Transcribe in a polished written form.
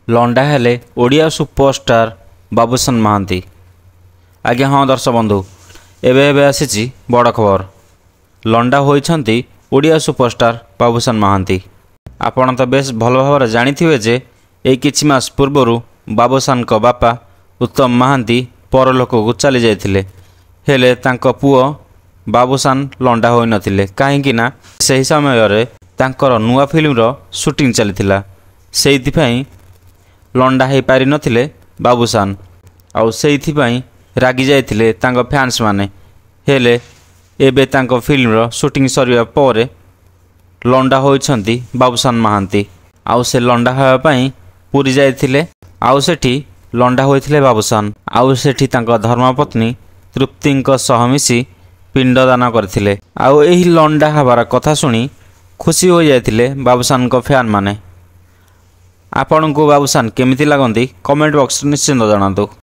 ଲଣ୍ଡା ହେଲେ ଓଡ଼ିଆ ସୁପରଷ୍ଟାର ବାବୁସାନ ମହାନ୍ତି। ଆଜ୍ଞା ହଁ ଦର୍ଶକ ବନ୍ଧୁ, ଏବେ ଏବେ ଆସିଛି ବଡ଼ ଖବର। ଲଣ୍ଡା ହୋଇଛନ୍ତି ଓଡ଼ିଆ ସୁପରଷ୍ଟାର ବାବୁସାନ ମହାନ୍ତି। ଆପଣ ତ ବେଶ ଭଲ ଭାବରେ ଜାଣିଥିବେ ଯେ ଏଇ କିଛି ମାସ ପୂର୍ବରୁ ବାବୁସାନଙ୍କ ବାପା ଉତ୍ତମ ମହାନ୍ତି ପରଲୋକକୁ ଚାଲିଯାଇଥିଲେ। ହେଲେ ତାଙ୍କ ପୁଅ ବାବୁସାନ ଲଣ୍ଡା ହୋଇନଥିଲେ, କାହିଁକି ନା ସେହି ସମୟରେ ତାଙ୍କର ନୂଆ ଫିଲ୍ମର ସୁଟିଂ ଚାଲିଥିଲା। ସେଇଥିପାଇଁ ଲଣ୍ଡା ହୋଇପାରିନଥିଲେ ବାବୁସାନ, ଆଉ ସେଇଥିପାଇଁ ରାଗି ଯାଇଥିଲେ ତାଙ୍କ ଫ୍ୟାନ୍ସମାନେ। ହେଲେ ଏବେ ତାଙ୍କ ଫିଲ୍ମର ସୁଟିଂ ସରିବା ପରେ ଲଣ୍ଡା ହୋଇଛନ୍ତି ବାବୁସାନ ମହାନ୍ତି। ଆଉ ସେ ଲଣ୍ଡା ହେବା ପାଇଁ ପୁରୀ ଯାଇଥିଲେ, ଆଉ ସେଠି ଲଣ୍ଡା ହୋଇଥିଲେ ବାବୁସାନ। ଆଉ ସେଠି ତାଙ୍କ ଧର୍ମପତ୍ନୀ ତୃପ୍ତିଙ୍କ ସହ ମିଶି ପିଣ୍ଡଦାନ କରିଥିଲେ। ଆଉ ଏହି ଲଣ୍ଡା ହେବାର କଥା ଶୁଣି ଖୁସି ହୋଇଯାଇଥିଲେ ବାବୁସାନଙ୍କ ଫ୍ୟାନ୍ମାନେ। ଆପଣଙ୍କୁ ବାବୁସାନ କେମିତି ଲାଗନ୍ତି, କମେଣ୍ଟ ବକ୍ସରେ ନିଶ୍ଚିନ୍ତ ଜଣାନ୍ତୁ।